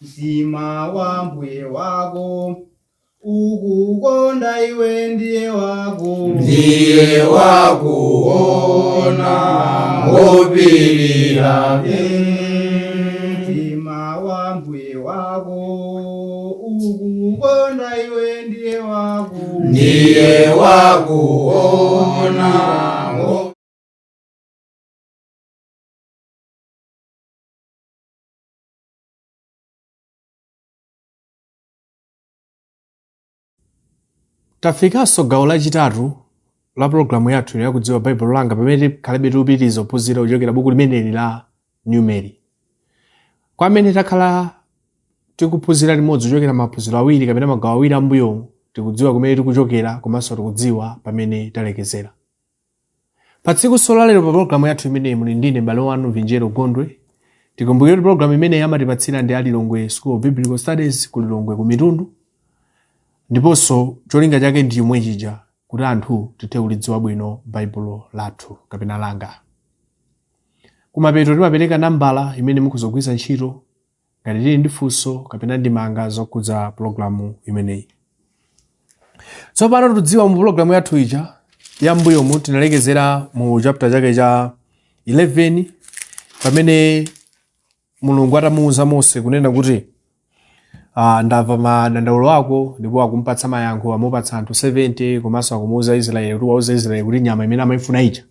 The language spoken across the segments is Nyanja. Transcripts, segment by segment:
Mtima wa mbuye wako ukukonda iwe ndiye wako Ndiye wakuona ngopirira. Mtima wa mbuye wako ukukonda iwe ndiye wako Ndiye wakuona. Tafikanso gawo lachitatu la pulogalamu yathu ya Kudziwa Baibulo Langa, pamene tikhalabe tikupitiriza kuphunzira kuchokera buku limeneli la Numeri. Kwa amene takhala tikuphunzira limodzi kuchokera maphunziro awiri kapena magawo awiri ambuyomu, tikudziwa kumene tikuchokera komanso tikudziwa pamene talekezera. Pa tsiku la lero pa pologalamu yathu imeneyi muli ndine m'bale wanu Vinjero Gondwe. Tikumbukire kuti pologalamu imeneyi amatipatsira ndi a Lilongwe School of Biblical Studies ku Lilongwe ku Mitundu, ndiponso cholinga chake ndi chomwe chija, kuti anthu tithe kulidziwa bwino Baibulo lathu kapena langa. Kumapeto timapereka nambala imene mukhoza kugwiritsa ntchito ngati tili ndi funso kapena ndemanga zokhudza pulogalamu imeneyi. Tsopano tikudziwa mu pulogalamu yathu ija ya mbuyomu tinalekezera mu chapter chake cha 11, pamene Mulungu atamuwuza Mose kunena kuti ndamva madandaulo ako, ndipo akumpatsa mayankho, amupatsa anthu 70, komanso akumuwuza Israeli kuti wauza Israeli kuti nyama imene amayifuna ija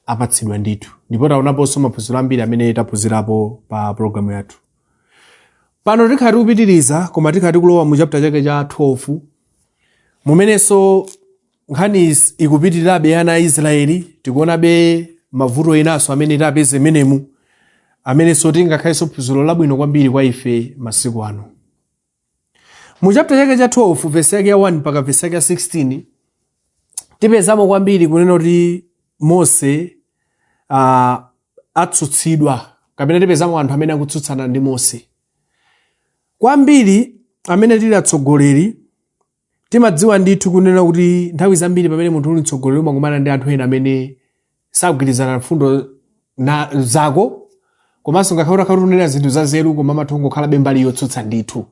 apatsidwa ndithu. Ndipo taonaponso maphunziro ambiri amene taphunzirapo pa pulogalamu yathu. Pano tikhala tikupitiriza, koma tikhala tikulowa mu chapter chake cha 12, mumenenso nkhani ikupitirirabe ana a Israeli. Tikuonabe mavuto enanso amene tapeze menemu, amenenso tingakhalenso phunziro labwino kwambiri kwa ife masiku ano. Mu chapter chake cha 12, verse yake ya 1 mpaka verse yake ya 16, tipezamo kwambiri kunena kuti Mose atsutsidwa, kapena tipezamo anthu amene akutsutsana ndi Mose. Kwambiri amene tili atsogoleri timadziwa ndithu kunena kuti nthawi zambiri pamene munthu uli mtsogoleri umakumana ndi anthu ena amene sagwirizana mfundo na zako, komanso ngakhale utakhala ukunena zinthu zanzeru, koma amatha kungokhalabe mbali yotsutsa ndithu.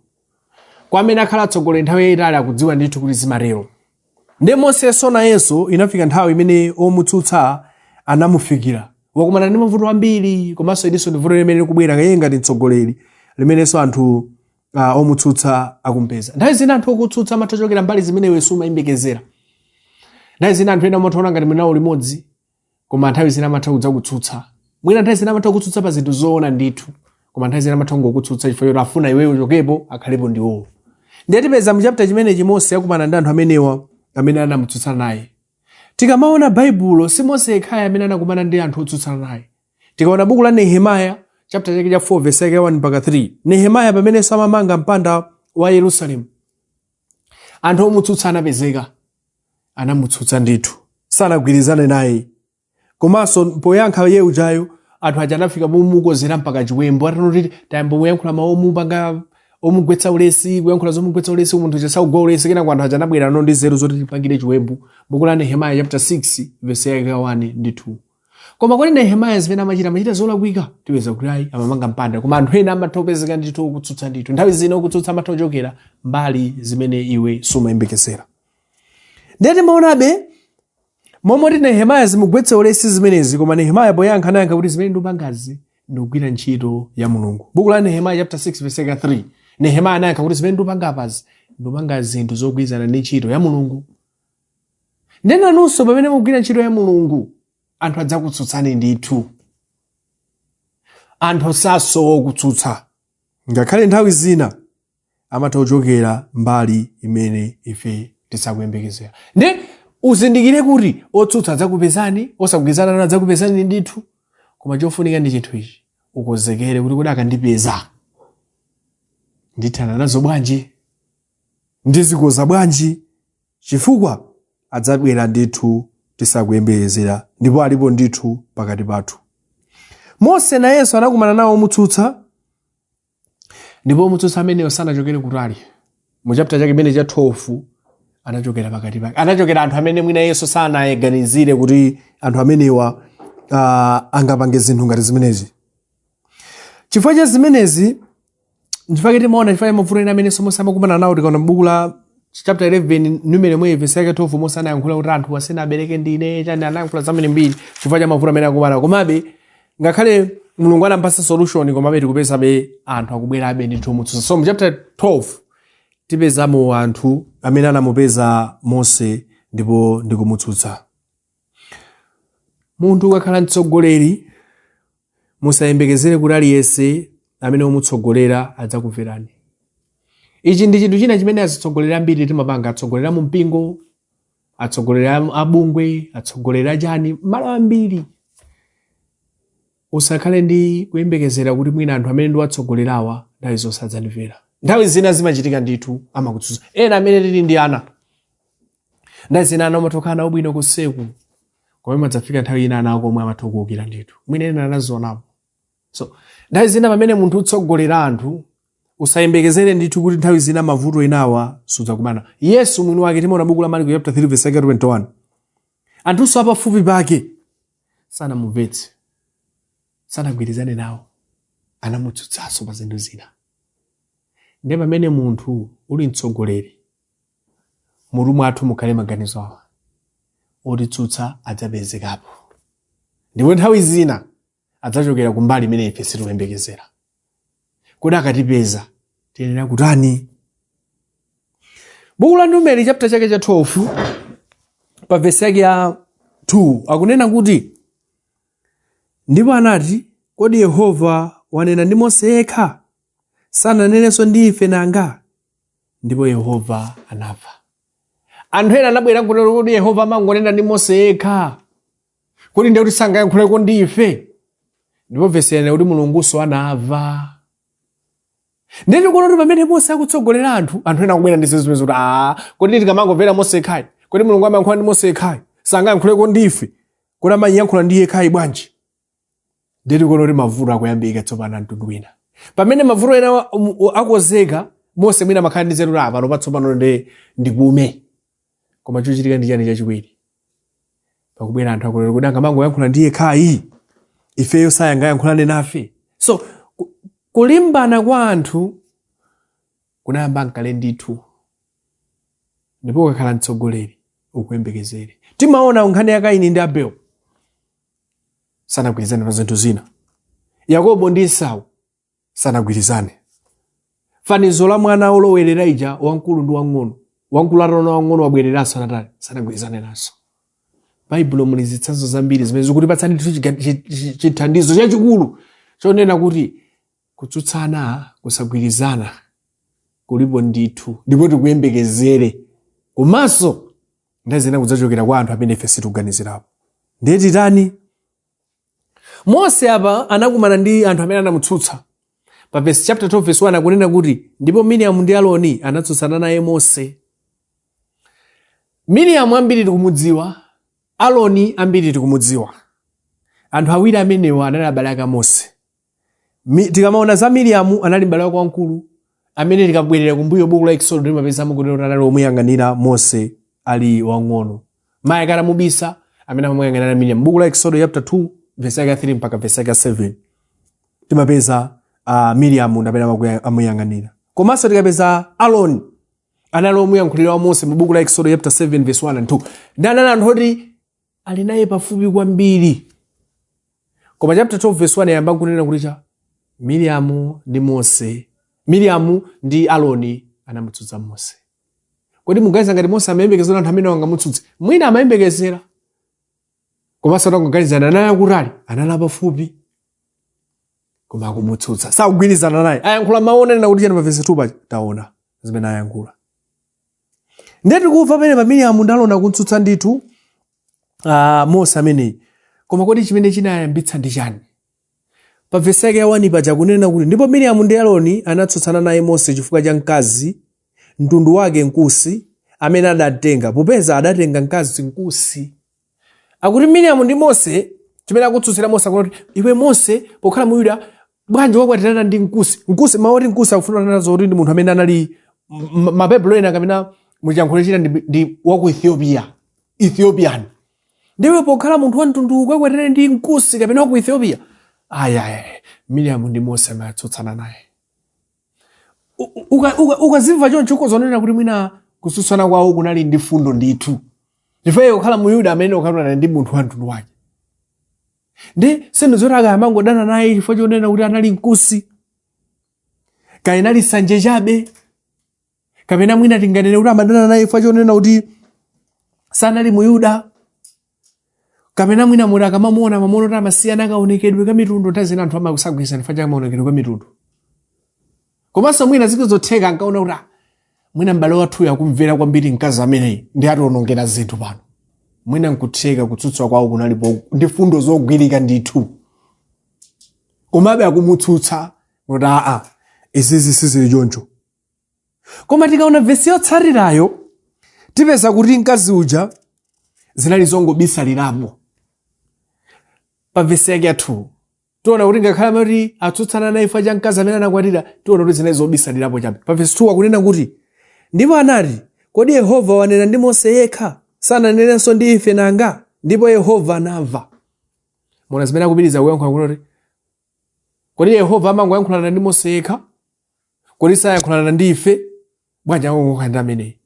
Kwa amene akhala atsogoleri nthawi yayitali akudziwa ndithu kuti zimatero. Ndiye Mosenso nayenso inafika nthawi imene omutsutsa anamufikira, wakumana ndi mavuto ambiri, komanso ilinso ndi vuto limene likubwera iye ngati mtsogoleri, limenenso anthu omutsutsa akumpeza. Nthawi zina anthu okutsutsa amatha kuchokera mbali zimene iwe sumayembekezera. Nthawi zina anthu ena umatha kuona ngati muli nawo limodzi, koma nthawi zina amatha kudza kutsutsa. Mwina nthawi zina amatha kutsutsa pa zinthu zoona ndithu, koma nthawi zina amatha kungokutsutsa chifukwa choti afuna iweyo uchokepo akhalepo ndiwowo. Ndiye tipeza mu chapter chimenechi Mose akumana ndi anthu amenewa amene anamutsutsa naye. Tikamaona Baibulo, si Mose yekhayo amene anakumana ndi anthu otsutsana naye. Tikaona buku la Nehemiah chapter chake cha 4 verse yake 1 mpaka 3, Nehemiah pamenenso amamanga mpanda wa Yerusalemu, anthu omutsutsa anapezeka, anamutsutsa ndithu, sanagwirizane naye. Komanso poyankha iye ujayo, anthu aja anafika pomukonzera mpaka chiwembu, atanoti tayamba muyankhula mawu omupanga omugwetsa ulesi, kuyankhula zomugwetsa ulesi, munthu uja sakugwa ulesi. Kenako anthu aja anabwera no ndi nzeru zoti tipangire chiwembu. Buku la Nehemiah chapter 6 verse yake 1 ndi 2. Koma kodi Nehemiah zimene amachita, amachita zolakwika? Tipeza kuti ayi, amamanga mpanda, koma anthu ena amatha kupezeka ndithu okutsutsa ndithu. Nthawi zina okutsutsa amatha kuchokera mbali zimene iwe sumayembekezera. Ndiye timaonabe momwe kuti Nehemiah zimugwetse ulesi zimenezi, koma Nehemiah poyankha anayankha kuti zimene ndikupangazi ndikugwira ntchito ya Mulungu. Buku la Nehemiah chapter 6 verse 3, Nehemiah anayankha kuti zimene ndikupanga apazi ndikupanga zinthu zogwirizana ndi ntchito ya Mulungu. Ndiye nanunso pamene mukugwira ntchito ya Mulungu, anthu adzakutsutsani ndithu. Anthu sasowa kutsutsa, ngakhale nthawi zina amatha kuchokera mbali imene ife tisakuyembekezera. Ndiye uzindikire kuti otsutsa adzakupezani, osagwirizana nanu adzakupezani ndithu, koma chofunika ndi chinthu ichi, ukonzekere kuti kodi akandipeza ndithana nazo bwanji, ndizikoza bwanji, chifukwa adzabwera ndithu tisakuyembekezera, ndipo alipo ndithu pakati pathu. Mose nayenso anakumana nawo omutsutsa, ndipo omutsutsa ameneyo sanachokere kutali. Mu chapter chake imene cha 12 anachokera pakati pake, anachokera anthu amene mwina Yesu sanaganizire kuti anthu amenewa angapange zinthu ngati zimenezi. Chifukwa cha zimenezi Nchifukwa timaona chifukwa mavuto ena amene Mose amakumana nawo. Tikaona m'buku la chapter 11, Numeri mwe, verse yake 12, Mose anayankhula kuti anthu asanabereke ndine chani, anayankhula zamene mbiri chifukwa cha mavuto amene akumana. Komabe ngakhale Mulungu anampasa solution, komabe tikupezabe anthu akubwerabe ndithu mutsutsa. So mu chapter 12 tipezamo anthu amene anamupeza Mose ndipo ndikumutsutsa. Munthu ukakhala mtsogoleri, musayembekezere kuti aliyense amene umutsogolera adzakumverani. Ichi ndi chinthu china chimene atsogoleri ambiri timapanga, atsogoleri mu mpingo, atsogoleri abungwe, atsogoleri achani, malo ambiri. Usakhale ndi kuyembekezera kuti mwina anthu amene ndiwatsogolerawa nthawi zonse adzandimvera. Nthawi zina zimachitika ndithu, amakutsutsa. Ena amene tili ndi ana, nthawi zina ana umatokhala nawo bwino kuseku, koma imadzafika nthawi ina ana ako omwe amatha kuwukira ndithu. Mwina ena anazionapo. So nthawi zina pamene munthu utsogolera anthu, usayembekezere ndithu kuti nthawi zina mavuto enawa sudzakumana. Yesu mwini wake, timaona buku la Marko chapter 3 verse 21, anthunso apafupi pake sanamumvetse, sanagwirizane nawo, anamutsutsanso pa zinthu zina. Ndiye pamene munthu uli mtsogoleri, mutu mwathu mukhale maganizo awa: otitsutsa adzapezekapo, ndipo nthawi zina adzachokera kumbali imene ife sitikuyembekezera. Kodi akatipeza tiyenera kutani? Buku la Numeri chapter chake cha 12, pa vesi yake ya 2, akunena kuti, "Ndipo anati, Kodi Yehova wanena ndi Mose yekha? Sananenenso ndi ife nanga?" Ndipo Yehova anamva. Anthu ena anabwera nkunena kuti, "Yehova amangonena ndi Mose yekha? Kodi ndiye kuti sangayankhuleko ndi ife?" Ndipo vesi yanena kuti Mulungunso anamva. Ndiye tikuona kuti pamene Mose akutsogolera anthu, anthu ena akubwera ndi zinthu zimene kuti, "Aa, kodi tikamangomvera Mose yekhayi? Kodi Mulungu amayankhula ndi Mose yekhayi? Sangayankhuleko ndi ife? Kodi amayankhula ndi yekhayi bwanji?" Ndiye tikuona kuti mavuto akuyambika tsopano a mtundu wina. Pamene mavuto ena akozeka, Mose mwina amakhala ndi nzeru, pano patsopano ndi ndikume. Koma chochitika ndi chani chachiwiri? Pakubwera anthu akunena kuti, "Angamangoyankhula ndi yekhayi? Ifeyo sayangayankhulane nafe?" So kulimbana kwa anthu kunayamba nkale ndithu. Ndipo ukakhala mtsogoleri, ukuyembekezere. Timaona nkhani ya Kaini ndi Abel, sanagwirizane pa zinthu zina. Yakobo ndi Esau sanagwirizane. Fanizo la mwana olowerera ija, wamkulu ndi wang'ono, wamkulu ataona wang'ono wabwereranso, anatani? Sanagwirizane naso. Baibulo muli zitsanzo zambiri zimene zikutipatsa ndithu chithandizo chachikulu chonena kuti kutsutsana, kusagwirizana kulipo ndithu, ndipo tikuyembekezere. Komanso nthawi zina kudzachokera kwa anthu amene ife sitikuganizirapo. Ndiye titani? Mose apa anakumana ndi anthu amene anamutsutsa. Pa verse, chapter 12 verse 1, akunena kuti, "Ndipo Miriamu ndi Aroni anatsutsana naye Mose." Miriamu ambiri tikumudziwa, Aroni ambiri tikumudziwa. Anthu awiri amenewa anali abale ake a Mose. Tikamaona za Miriamu, anali m'bale wake wamkulu amene tikabwerera kumbuyo buku la Exodo timapezamo kuti anali womuyang'anira Mose ali wang'ono. Mayi akamubisa, amene amamuyang'anira Miriam. Buku la Exodo chapter 2 verse yake 3 mpaka verse yake 7, timapeza Miriam ndi amene amuyang'anira. Komanso tikapeza Aroni, anali womuyankhulira wa Mose mu buku la Exodo chapter 7 verse 1 and 2. Ndi anali anthu oti ali naye pafupi kwambiri. Koma chapter 12 verse 1 yamba nkunena kuti cha Miriamu ndi Mose, Miriamu ndi Aroni anamutsutsa Mose. Kodi muganiza ngati Mose amayembekezera anthu amene angamutsutse? Mwina amayembekezera, komanso atangoganizana anali akutali, anali pafupi, koma akumutsutsa, sakugwirizana naye. Ayankhula mawu onena kuti chani pa verse 2 paja? Taona zimene ayankhula. Ndiye tikumva pamene pa Miriamu ndi Aroni akumtsutsa ndithu Mose ameneyi. Koma kodi chimene chinayambitsa ndi chani? Pa vesi yake ya 1 paja kunena kuti, "Ndipo Miriamu ndi Aroni anatsutsana naye Mose chifukwa cha mkazi, mtundu wake Mkusi, amene adatenga, popeza adatenga mkazi Mkusi." Akuti Miriamu ndi Mose, chimene akutsutsira Mose, akuti, "Iwe Mose, pokhala Muyuda, bwanji wakwatirana ndi Mkusi?" Mkusi, mawu oti Mkusi akufuna nazo kuti ndi munthu amene anali mabaibulo ena kapena muchiyankhulo china ndi waku Ethiopia, Ethiopian. "Ndiwe pokhala munthu wa mtundu ukakwatirane ndi Mkusi kapena waku Ethiopia?" Ayayi, Miriamu ndi Mose amatsutsana naye. Ukazimva choncho ukhoza kunena kuti mwina kutsutsana kwawo kunali ndi fundo ndithu, chifukwa iye kukhala Muyuda amene ukhalana ndi munthu wa mtundu wake, ndi sindizoti akamangodana naye chifukwa chonena kuti anali Mkusi, kaya inali nsanje chabe, kapena mwina tinganene kuti amadana naye chifukwa chonena kuti sanali Muyuda, kapena mwina muti akamamuona amamuona kuti amasiyana kaonekedwe ka mitundu. Nthawi zina anthu amasagwirizana chifukwa cha maonekedwe ka mitundu. Komanso mwina zikuzotheka ankaona kuti, "Ah, mwina m'bale wathuyu akumvera kwambiri mkazi ameneyi ndi atiwonongera zinthu pano." Mwina nkutheka kutsutsa kwawo kunalipo ndi fundo zogwirika ndithu, komabe akumutsutsa kuti aa, izizi sizili choncho. Koma tikaona vesi yotsatirayo, tipeza kuti mkazi uja zinali zongobisalirapo. Pa vesi yake ya 2 tiona kuti ngakhale amati atsutsana naye chifukwa cha mkazi amene anakwatira, tiona kuti zinali zobisalirapo chabe. Pa vesi 2 akunena kuti, "Ndipo anati, Kodi Yehova wanena ndi Mose yekha? Sananenenso ndi ife nanga? Ndipo Yehova anamva." Mona zimene akupitiriza kuyankhula kuti, kodi Yehova amangoyankhulana ndi Mose yekha? Kodi sayankhulana ndi ife? Bwanji akungokhala ndi ameneyi?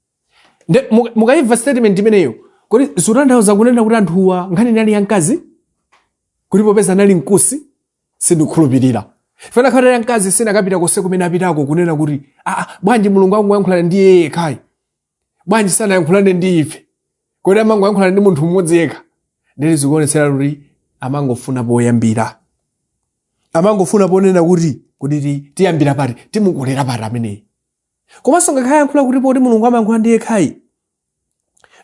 Nde mukayimva statement imeneyo, kodi zikutanthauza kunena kuti anthuwa nkhani inali ya mkazi, kuti popeza anali Mkusi? Sindikukhulupirira. Fena khale ya mkazi, sinakapita konse kumene apitako kunena kuti, aa, bwanji Mulungu akungoyankhulana ndi iye yekhayi? Bwanji sanayankhulane ndi ife? Kodi amangoyankhulana ndi munthu mmodzi yekha? Ndili zikuonetsera kuti amangofuna poyambira, amangofuna ponena kuti, kuti tiyambira pati, timukolera pati ameneyi. Komanso ngakhale ayankhula kuti poti Mulungu amayankhula ndi yekhayi,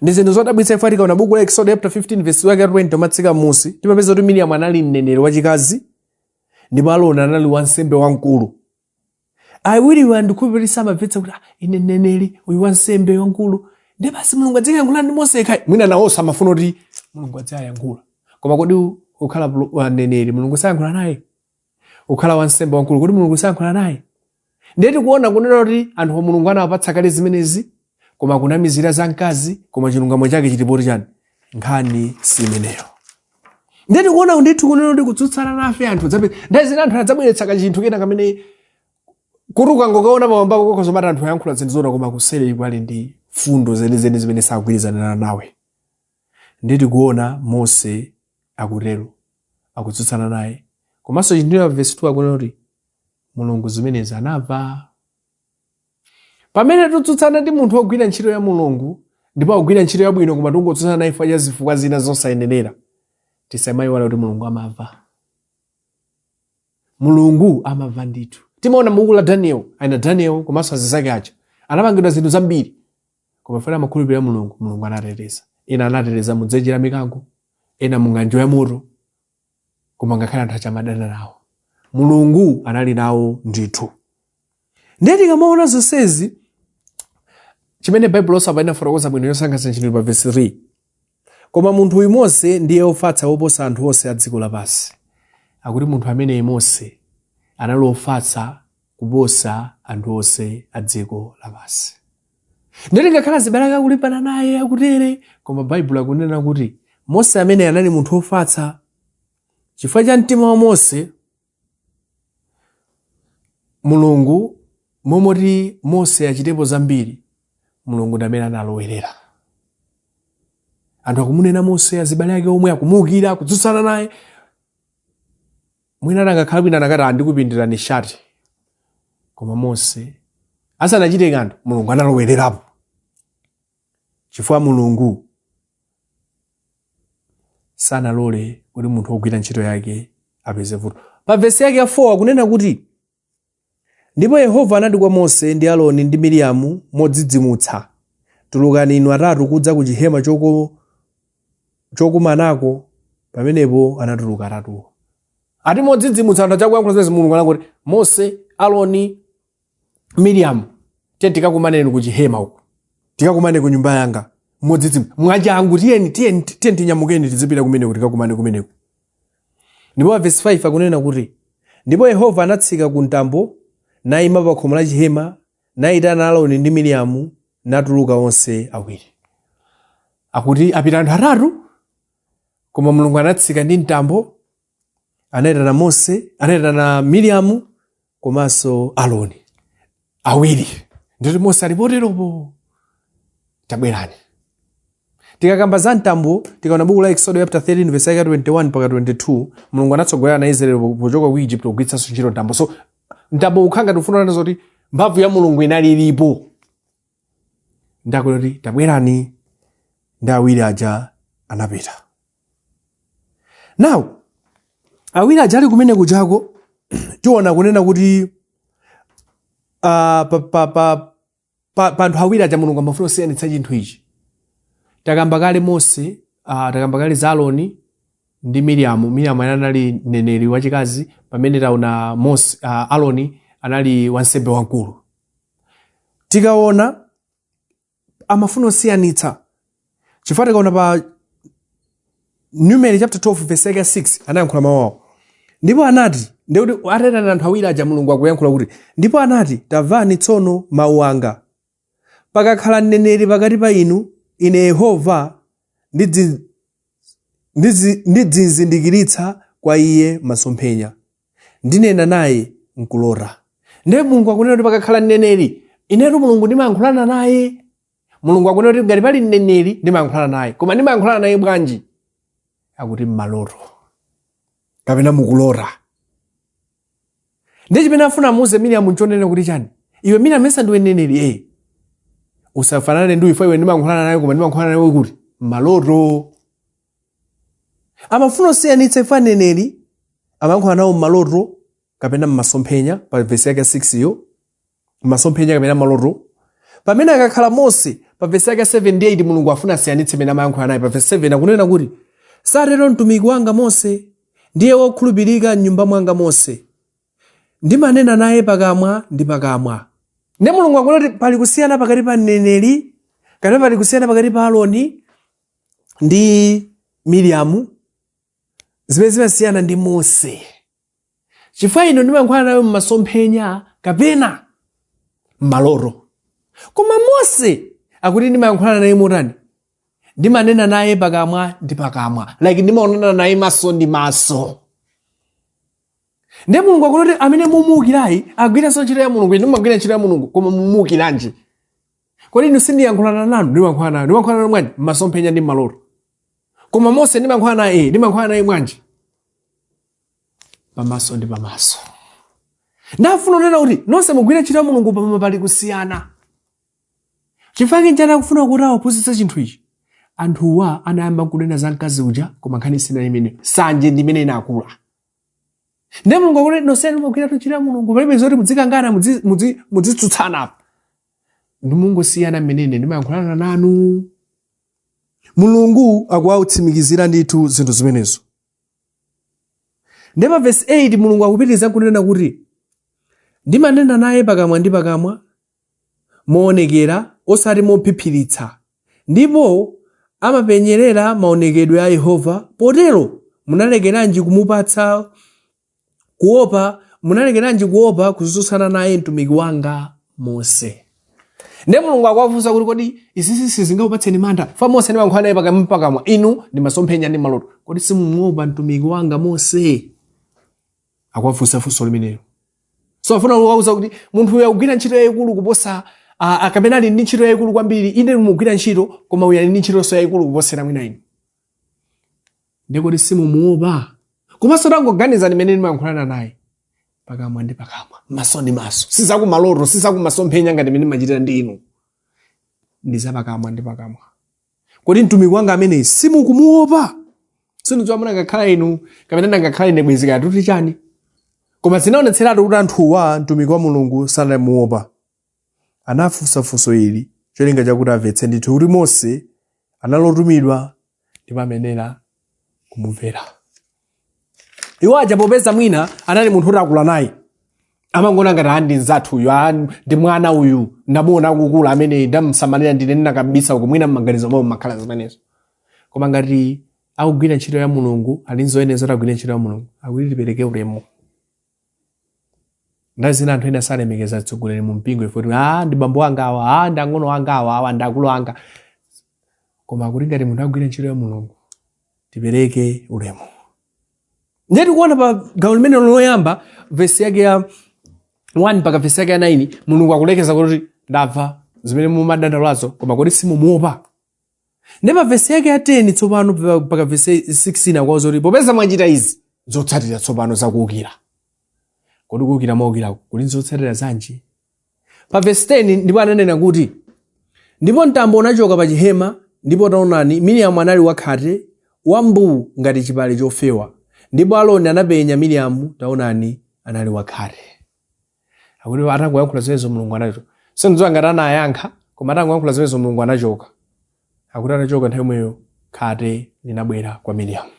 ndi zinthu zodabwitsa, ife tikaona buku la Exodo chapter 15 verse wake 20 umatsika m'musi, timapeza kuti Miriam anali mneneri wachikazi ndipo Aroni anali wansembe wamkulu. Awiriwa ndikukhulupirira samamvetsa kuti, ah, ine mneneri, uyu wansembe wamkulu, ndi basi Mulungu adziyankhula ndi Mose yekhayi. Mwina nawonso amafuna kuti Mulungu adziyankhula. Koma kodi ukhala mneneri, Mulungu sayankhula naye? Ukhala wansembe wamkulu, kodi Mulungu sayankhula naye? Ndiye tikuona kunena kuti anthu a Mulungu anawapatsa kale zimenezi, koma kunamizira za mkazi. Koma chilungamo chake chilipoti chani? Nkhani si imeneyo. Ndiye tikuona ndithu kunena kuti kutsutsana nafe anthu nthawi zina anthu adzabweretsa kachinthu kena kamene kuti ukangokaona pamwambako kokhozomata anthu ayankhula zinthu zoona, koma kuseri kwali ndi fundo zenizeni zimene sakugwirizana nawe. Ndiye tikuona Mose akutero, akutsutsana naye. Komanso chinthu cha verse 2 akunena kuti Mulungu zimenezi anamva. Pamene titsutsana ndi munthu wogwira ntchito ya Mulungu, ndipo akugwira ntchito yabwino, koma tikungotsutsana naye chifukwa cha zifukwa zina zosayenerera, tisamayiwale kuti Mulungu amamva. Mulungu amamva ndithu. Timaona m'buku la Daniel, aina Daniel komanso azinzake aja anapangidwa zinthu zambiri, koma fana amakhulupirira Mulungu, Mulungu anateteza. Ena anateteza mudzenje la mikango, ena mu ng'anjo ya moto, koma ngakhale anthu aja amadana nawo, Mulungu anali nawo ndithu. Ndiye tikamaona zonsezi, chimene Baibulo osapa inafotokoza bwino yosangalatsa ntchito pa verse 3, "Koma munthu uyu Mose ndiye wofatsa woposa anthu onse a dziko lapansi." Akuti munthu ameneyi Mose anali wofatsa kuposa anthu onse a dziko lapansi. Ndiye ngakhale azibale ake akulimbana naye, akutere, koma Baibulo akunena kuti Mose amene anali munthu wofatsa. Chifukwa cha mtima wa Mose, Mulungu momoti Mose achitepo zambiri, Mulungu ndi amene analowerera. Anthu akumunena Mose, azibale ake omwe akumuukira, akutsutsana naye. Mwina anangakhala bwino anakati, "Andikupindirani shati." Koma Mose asanachite kanthu, Mulungu analowererapo, chifukwa Mulungu sanalole kuti munthu wogwira ntchito yake apeze vuto. Pa vesi yake ya 4 akunena kuti, "Ndipo Yehova anati kwa Mose ndi Aroni ndi Miriamu modzidzimutsa, Tulukani inu atatu kudza ku chihema chokumanako. Pamenepo anatuluka atatuwo. Ati modzidzimutsa anthu achakuyankhula zimenezi, Mulungu anangoti, "Mose, Aroni, Miriamu, tiye tikakumaneni ku chihema uku, tikakumane ku nyumba yanga." Modzidzimutsa, mwachangu, "Tiyeni, tiyeni, tiyeni, tinyamukeni, tizipita kumeneko, tikakumane kumeneko." Ndipo pa verse 5 akunena kuti, "Ndipo Yehova anatsika ku mtambo, nayima pa khomo la chihema, nayitana Aroni ndi Miriamu, natuluka onse awiri." Akuti apita anthu atatu, koma Mulungu anatsika ndi mtambo, anayitana Mose, anayitana Miriamu komanso Aroni. Awiri ndikuti Mose ali poteropo, tabwerani. Tikakamba za mtambo, tikaona buku la Exodo chapter 13 verse yake 21 mpaka 22, Mulungu anatsogolera ana Israeli pochoka ku Egypt kugwiritsanso ntchito mtambo. So mtambo ukhala ngati ufuna kunena zoti mphamvu ya Mulungu inali ilipo. Ndakuti tabwerani, ndi awiri aja anapita. Now awiri aja ali kumene kujako, tiona kunena kuti pa anthu awiri aja Mulungu amafuna kusiyanitsa chinthu ichi. Takamba kale Mose, takamba kale za Aroni ndi Miriamu. Miriamu anali mneneri wachikazi, pamene taona Mose, Aroni anali wansembe wamkulu. Tikaona amafuna kusiyanitsa chifukwa tikaona pa Numeri chapter 12 verse yake 6, anayankhula mawu awo, ndipo anati, ndikuti atayitana anthu awiri aja, Mulungu akuyankhula kuti, "Ndipo anati, tamvani tsono mawu anga. Pakakhala mneneri pakati pa inu, ine Yehova ndidzizindikiritsa kwa iye masomphenya, ndinena naye mkulota." Ndiye Mulungu akunena kuti pakakhala mneneri, inetu Mulungu ndimayankhulana naye. Mulungu akunena kuti ngati pali mneneri, ndimayankhulana naye. Koma ndimayankhulana naye bwanji? Akuti mmaloto kapena mukulota. Ndiye chimene afuna amuuze Miriamu nchonena kuti chani? Iwe Miriamu, mesa ndiwe mneneri? Usafanane ndi ife. Iwe ndimayankhulana naye, koma ndimayankhulana naye kuti mmaloto. Amafuna osiyanitsa ife aneneri amayankhula nawo mmaloto kapena mmasomphenya, pa vesi yake 6 yo, masomphenya kapena maloto. Pamene akakhala Mose, pa vesi yake 7 ndi 8, Mulungu afuna asiyanitse mene amayankhula naye. Pa vesi 7 akunena kuti, "Satero mtumiki wanga Mose, ndiye wokhulupirika mnyumba mwanga monse. Ndimanena naye pakamwa ndi pakamwa." Ndi Mulungu akunena kuti pali kusiyana pakati pa mneneri, kapena pali kusiyana pakati pa Aroni ndi Miriamu, zimene zimasiyana ndi Mose, chifukwa ino ndimayankhula nawe mmasomphenya kapena mmaloto, koma Mose akuti ndimayankhulana naye motani? Ndimanena naye pakamwa ndi pakamwa, like ndimaonana naye maso ndi maso. Ndiye Mulungu akuti amene mumuukirayi agwiranso ntchito ya Mulungu. Inu mumagwira ntchito ya Mulungu, koma mumuukiranji? Kodi inu sindiyankhulana nanu? Ndimayankhulana nanu. Ndimayankhulana nanu bwanji? Mmasomphenya ndi mmaloto. Koma Mose ndimayankhulana naye, ndimayankhulana naye bwanji? Pamaso ndi pamaso. Ndafuna kunena kuti nonse mugwire ntchito ya Mulungu, pamwe pali kusiyana. Chifukwa chinjani akufuna kuti awaphunzitse chinthu ichi? Anthuwa anayamba kunena za mkazi uja, koma nkhani sinali imene. Sanje ndi imene inakula. Ndiye Mulungu akuti nonsenu mugwira ntchito ya Mulungu, palibe zoti muzikangana, muzitsutsana apa. Ndimungosiyana mmenene ndimayankhulana nanu. Mulungu akuwatsimikizira ndithu zinthu zimenezo. Ndiye pa vesi 8 Mulungu akupitiriza kunena kuti, "Ndimanena naye pakamwa ndi pakamwa, moonekera, osati mophiphiritsa, ndipo amapenyerera maonekedwe a Yehova. Potero munalekeranji kumupatsa kuopa, munalekeranji kuopa kutsutsana naye mtumiki wanga Mose?" Ndiye Mulungu akuwafunsa kuti, kodi izizi sizingakupatseni mantha? Fa Mose ndimayankhula naye pakamwa pakamwa, inu ndi masomphenya ndi maloto. Kodi simumuopa mtumiki wanga Mose? Akuwafunsa funso limenelo. So afuna kuwauza kuti munthu uyu akugwira ntchito yayikulu kuposa kapena ali ndi ntchito yayikulu kwambiri. Ine mugwira ntchito, koma uyu ali ndi ntchitonso yayikulu kuposera mwina inu. Ndiye kuti simumuopa? Komanso tangoganiza ndimene ndimayankhulana naye pakamwa ndi pakamwa, maso ndi maso. Sizakumaloto, sizakumasomphenya ngati mmene machitira ndi inu, ndi zapakamwa ndi pakamwa. Kodi mtumiki wanga ameneyi simukumuopa? Sindidziwa munangakhala inu kapena ndangakhala ine, bwezi kaya tuti chani. Koma zinaonetseratu kuti anthuwa mtumiki wa Mulungu sanamuopa. Anafunsa funso ili cholinga chakuti amvetse ndithu kuti Mose analotumidwa ndipo amenera kumumvera. Iwo aja, popeza mwina anali munthu woti akula naye, amangona ngati, "Ah, ndi mzathu uyu, ah, ndi mwana uyu, ndamuona akukula amene ndamsamalira ndine, ndinakabisa uku." Mwina mmaganizo mwawo mmakhala zimenezo. Koma ngati akugwira ntchito ya Mulungu, ali nzoyenera zoti agwire ntchito ya Mulungu, akuti tipereke ulemu. Nthawi zina anthu ena salemekeza atsogoleri mu mpingo ifo kuti, "Ah, ndi bambo anga awa, ah, ndi ang'ono anga awa, awa ndi akulu anga." Koma akuti ngati munthu agwira ntchito ya Mulungu, tipereke ulemu. Ndiye tikuona pa gawo limene loyamba, vesi yake ya 1 mpaka vesi yake ya 9, Mulungu akulekeza kuti ndamva zimene mumadandaulazo, koma kodi simumuopa? Ndi pa vesi yake ya 10 tsopano mpaka vesi 16 akuwauza kuti popeza mwachita izi, zotsatira tsopano zakuukira. Kodi kuukira mwaukira kuli zotsatira zanji? Pa vesi 10 ndipo ananena kuti, ndipo mtambo unachoka pa chihema, ndipo taonani, Miriamu anali wakhate, wambuu ngati chipale chofewa. Ndipo Aroni anapenya Miriamu, taonani, anali wakhate. Akuti atangoyankhula zimenezo Mulungu anachoka. Sindidziwa ngati anayankha, koma atangoyankhula zimenezo Mulungu anachoka. Akuti atachoka nthawi yomweyo khate linabwera kwa Miriamu.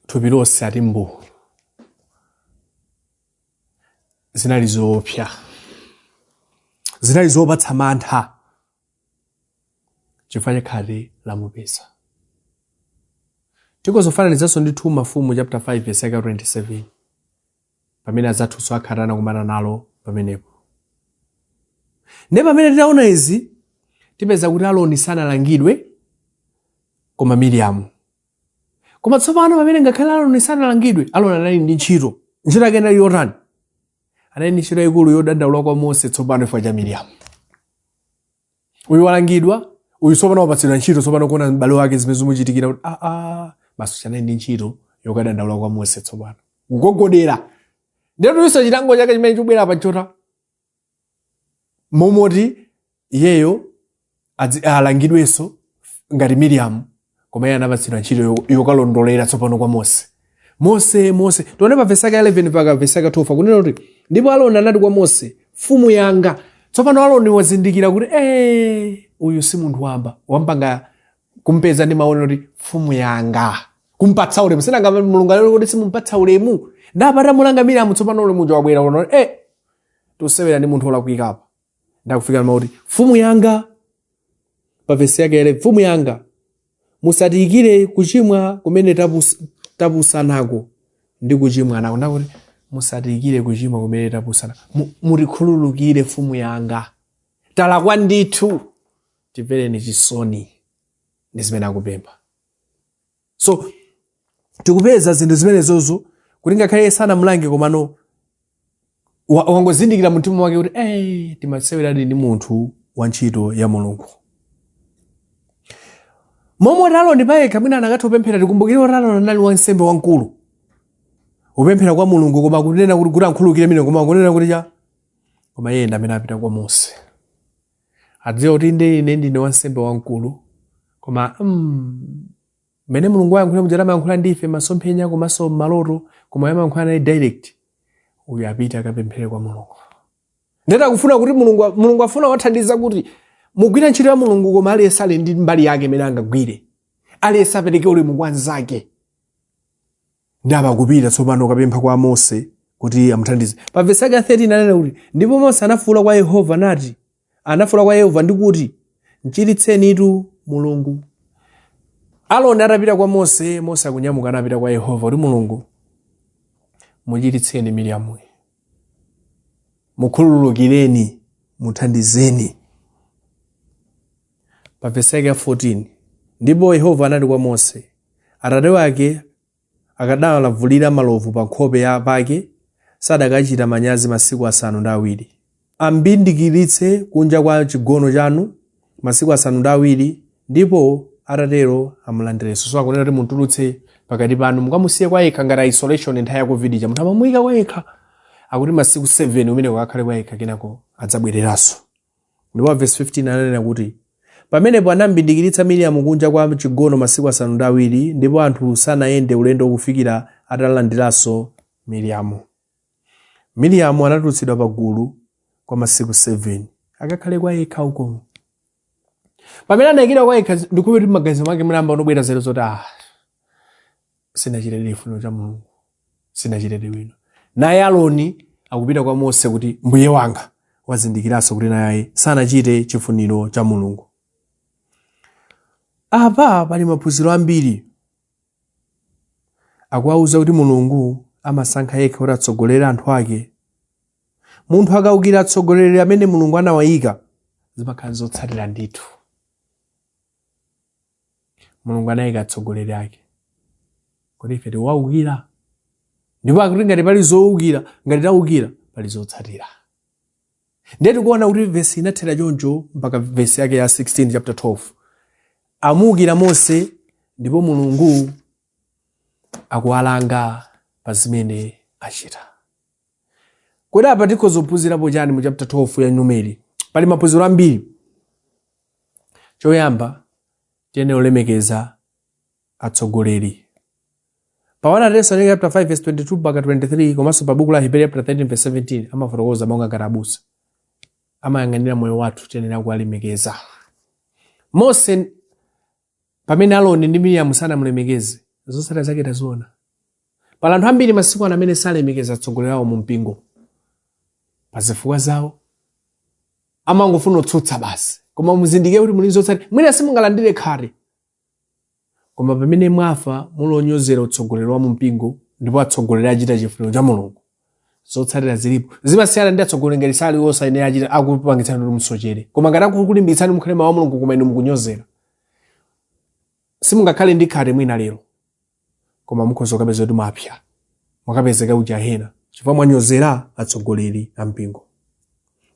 Thupi lonse ati mbuu. Zinali zoopsa, zinali zopatsa mantha chifukwa cha khate lamupeza. Tikozofananizanso ndi 2 Mafumu chapter 5 verse yake 27, pamene azathunso akhate anakumana nalo pamenepo. Ndiye pamene titaona izi, tipeza kuti Aroni sanalangidwe koma Miriamu. Koma tsopano pamene ngakhale Aroni sanalangidwe, Aroni anali ndi ntchito. Ntchito yake inali yotani? Anali ndi ntchito yayikulu yodandaula kwa Mose tsopano chifukwa cha Miriamu. Uyu walangidwa, uyu tsopano wapatsidwa ntchito tsopano kuona m'bale wake zimene zimuchitikira kuti basi anali ndi ntchito yokadandaula kwa Mose tsopano. Kugogodera. Ndiye tuyinso chilango chake chimene chikubwera apa nchota momoti iyeyo alangidwenso ngati Miriamu, koma iye anapatsidwa ntchito yokalondolera tsopano kwa Mose. Mose, Mose. Tione pa vesi yake 11 mpaka vesi yake 12 akunena kuti, ndipo Aroni anati kwa Mose, mfumu yanga. Tsopano Aroni wazindikira kuti uyu si munthu wamba, wampanga kumpeza ndi maonero kuti mfumu yanga, kumpatsa ulemu. Sinanga Mulungu alero kuti simumpatsa ulemu, ndapata mulanga Miriamu, tsopano ulemu uja wabwera kuno, tusewera ndi munthu wolakwika apa. Ndakufika mauti mfumu yanga, pa vesi yake 11, mfumu yanga, musatiyikire kuchimwa kumene tapusanako ndi kuchimwa nako. Ndakuti musatiyikire kuchimwa kumene tapusana, mutikhululukire mfumu yanga, talakwa ndithu, timvereni chisoni. Ndi zimene akupempha. So tikupeza zinthu zimenezozo kuti ngakhale iye sanamulange, komano wangozindikira mumtima mwake kuti timaseweradi ndi munthu wa ntchito ya Mulungu. Momwe Aroni payekha mwina anakatha kupemphera, tikumbukire kuti Aroni anali wansembe wamkulu, kupemphera kwa Mulungu, koma kunena kuti ankhululukire mine, koma kunena kuti cha, koma iye ndi amene apita kwa Mose, adziwa kuti inde ine ndine wansembe wamkulu, koma mmene Mulungu ayankhula muja amayankhula ndi ife masomphenya komanso maloto, koma amayankhula naye direct, uyu apite akapemphere kwa Mulungu. Ndeta akufuna kuti Mulungu afuna wathandiza kuti mugwire ntchito ya Mulungu, koma aliyense ali ndi mbali yake imene angagwire, aliyense apereke ulemu kwa anzake. Ndi apa akupita tsopano kukapempha kwa Mose kuti amuthandize. Pa vesi yake ya 13 ananena kuti, ndipo Mose anafuwula kwa Yehova nati, anafuwula kwa Yehova ndi kuti, mchiritsenitu Mulungu. Aroni atapita kwa Mose, Mose akunyamuka anapita kwa Yehova kuti, Mulungu muchiritseni Miriamuyo, mukhululukireni, muthandizeni. Pa vesi yake ya 14, ndipo Yehova anati kwa Mose, atate wake akadalavulira malovu pa nkhope ya pake, sadakachita manyazi masiku 7. Ambindikiritse kunja kwa chigono chanu masiku 7, ndipo atatero amulandirenso. So akunena kuti mutulutse pakati panu, mukamusiye kwa yekha ngati isolation nthawi ya COVID ija, munthu amamuyika kwa yekha. Akuti masiku 7 umene ukakhale kwa yekha, kenako adzabwereranso. Ndipo verse 15 ananena kuti, pamenepo anambindikiritsa Miriamu kunja kwa chigono masiku 7, ndipo anthu sanayende ulendo kufikira atalandiranso Miriamu. Miriamu anatulutsidwa pa gulu kwa masiku 7 akakhale kwa yekha uko. Pamene anayikidwa kwa yekha, ndikuti kuti m'maganizo mwake munayamba kunobwera zero zoti, sinachitedi chifuniro cha Mulungu, sinachitedi bwino. Naye Aroni akupita kwa Mose kuti mbuye wanga wazindikiranso kuti naye sanachite chifuniro cha Mulungu. Apa pali maphunziro ambiri. Akuwauza kuti Mulungu amasankha yekha kuti atsogolere anthu ake. Munthu akawukira atsogoleri amene Mulungu anawayika, zimakhala zotsatira ndithu. Mulungu anayika atsogoleri ake, kodi ife tiwawukira? Ndipo akuti ngati pali zowukira, ngati tawukira, pali zotsatira. Ndiye tikuona kuti vesi inathera choncho mpaka vesi yake ya 16 chapter 12. Amuukira Mose ndipo Mulungu akuwalanga pa zimene achita. Kodi apa tikhoza kuphunzirapo chani mu chapter 12 ya Numeri? Pali maphunziro ambiri. Choyamba, tiyenera kulemekeza atsogoleri. Pa 1 Tesalonika chapter 5 verse 22 mpaka 23 komanso pa buku la Aheberi chapter 13 verse 17 amafotokoza monga ngati abusa amayang'anira moyo wathu, tiyenera kuwalemekeza. Mose pamene Aroni ndi Miriamu sanamulemekeze, zotsatira zake taziona. Pali anthu ambiri masiku ano amene salemekeza atsogoleri awo mu mpingo pa zifukwa zawo, amangofuna kutsutsa basi. Koma muzindikire kuti muli zotsatira, mwina simungalandire khate, koma pamene mwafa muli onyozera utsogoleri wa mumpingo ndipo atsogoleri achita chifuniro cha Mulungu, zotsatira zilipo. Zimasiyana ndi atsogoleri ngati sali osayenera achita akupangitsani kuti musochere, koma ngati akukulimbikitsani mukhale mawu a Mulungu koma inu mukunyozera, simungakhale ndi khate mwina lero, koma mukhoza kukapeza kuti mwapsa, mwakapezeka ku jahena chifukwa mwanyozera atsogoleri a mpingo.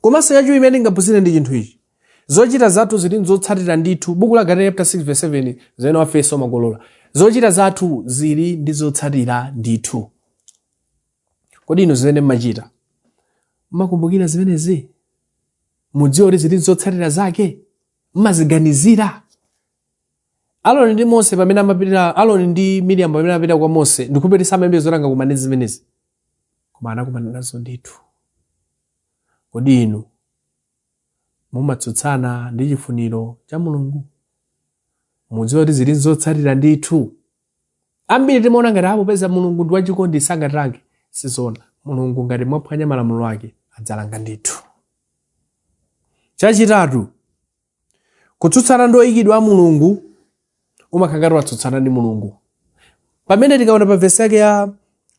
Komanso chachiwiri imene tingaphunzire ndi chinthu ichi, zochita zathu zili ndi zotsatira ndithu. Buku la Galatiya chapter 6 verse 7, zimene wafesa umakolola. Zochita zathu zili ndi zotsatira ndithu. Kodi inu zimene mmachita mmakumbukira zimenezi? Mudziwa kuti zili ndi zotsatira zake? Mmaziganizira? Aroni ndi Mose pamene amapita, Aroni ndi Miriam pamene amapita kwa Mose, ndikupeti samayembekeza zoti angakumane ndi zimenezi, koma anakumana nazo ndithu. Kodi inu mumatsutsana ndi chifuniro cha Mulungu? Mudziwa kuti zili zotsatira ndithu. Ambiri timaona ngati apo peza Mulungu ndi wachikondi sangatilange. Sizoona. Mulungu ngati mwaphwanya malamulo ake adzalanga ndithu. Chachitatu, kutsutsana ndi oyikidwa a Mulungu umakhala ngati watsutsana ndi Mulungu. Pamene tikaona pa vesi yake ya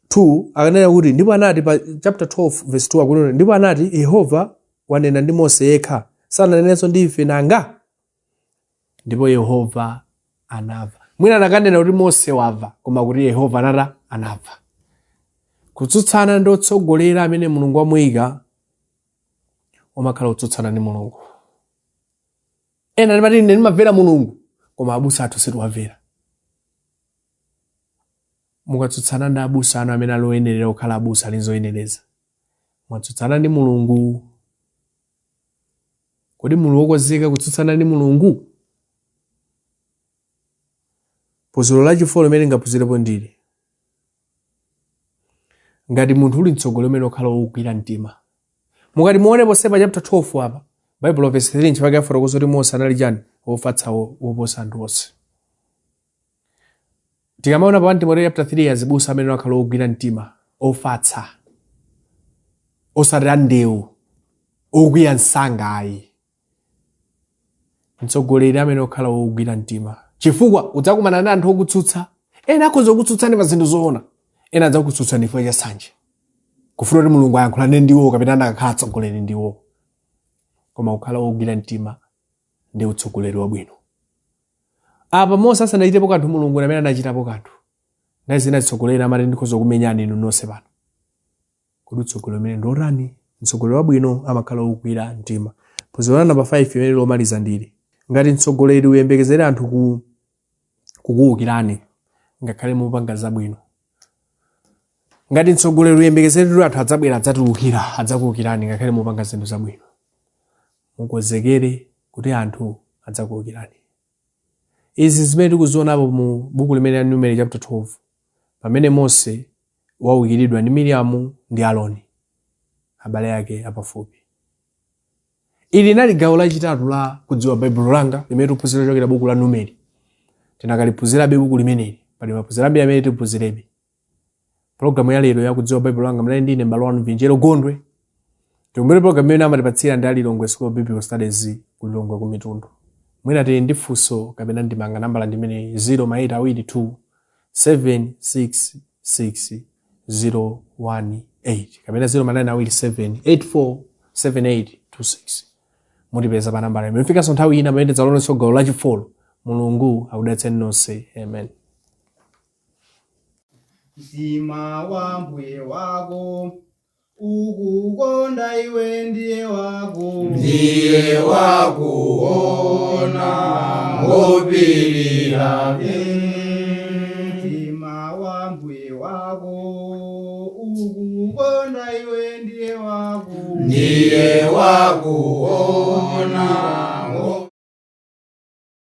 2 akanena kuti ndipo anati, pa chapter 12 verse 2 akunena ndipo anati, Yehova wanena ndi Mose yekha, sananenenso ndi ife nanga? Ndipo Yehova anamva. Mwina anakanena kuti Mose wamva, koma kuti Yehova anata anamva. Kutsutsana ndi otsogolera amene Mulungu wamuyika umakhala kutsutsana ndi Mulungu. Ena timati ine ndimamvera Mulungu, koma abusa athu sitiwamvera. Mukatsutsana ndi abusa anu amene ali oyenerera kukhala abusa ali zoyenereza, mwatsutsana ndi Mulungu. Kodi muli wokonzeka kutsutsana ndi Mulungu? Phunziro lachi 4 limene tingaphunzirepo ndili ngati munthu uli mtsogoleri umene ukhala wogwira mtima. Mukati muone ponse pa chapter 12 apa, Bible verse 3 nchifukwa yafotokoza kuti Mose anali chani? Wofatsa woposa anthu onse. Tikamaona pa 1 Timoteo chapter 3, azibusa amene akhala ogwira mtima, ofatsa, osati andewu, okwiya msanga ayi. Mtsogoleri amene okhala wogwira mtima, chifukwa udzakumana ndi anthu okutsutsa. Ena akhoza kukutsutsani pa zinthu zoona, ena adzakutsutsani chifukwa cha sanje, kufuna kuti Mulungu ayankhulane ndiwo kapena anakakhala atsogoleri ndiwo. Koma kukhala wogwira mtima ndi utsogoleri wabwino. Apa Mose asanachitepo kanthu, Mulungu amene anachitapo kanthu. Nthawi zina atsogoleri amati ndikhoza kumenyani inu nonse pano. Kodi utsogoleri umene ndi otani? Mtsogoleri wabwino amakhala wogwira mtima. Phunziro la namba 5 imene lomaliza ndili ngati mtsogoleri uyembekezere anthu kukuwukirani ngakhale mupanga zabwino. Ngati mtsogoleri uyembekezere kuti anthu adzabwera adzatiwukira, adzakuwukirani ngakhale mupanga zinthu zabwino, mukonzekere kuti anthu adzakuwukirani. Izi zimene tikuzionapo mu buku limene la Numeri chapter 12, pamene Mose waukiridwa ndi Miriamu ndi Aroni, abale ake apafupi. Ili linali gawo lachitatu la Kudziwa Baibulo Langa limene tikuphunzira kuchokera buku la Numeri. Tinakaliphunzirabe buku limeneli, pali maphunziro ambiri amene tiphunzirebe. Pologalamu ya lero ya Kudziwa Baibulo Langa mnali ndine m'bale wanu Vinjero Gondwe. Tikumbukire pologalamu imene amatipatsira ndi a Lilongwe School of Biblical Studies ku Lilongwe ku Mitundu. Mwina tili ndi funso kapena ndimanga, nambala ndi imeneyi 0 ma 8 awiri 2 7 6 6 0 1 8 kapena 0 ma 9 awiri 7 8 4 7 8 2 6. Mutipeza pa nambala imene. Mfikanso nthawi ina pamene tidzalonenso gawo lachi 4. Mulungu akudalitseni nonse. Amen. Mtima wa mbuye wako ukukonda iwe ndiye wako. Ndiye wakuona ngopirira. Mtima wa mbuye wako ukukonda iwe ndiye wako. Ndiye wakuona.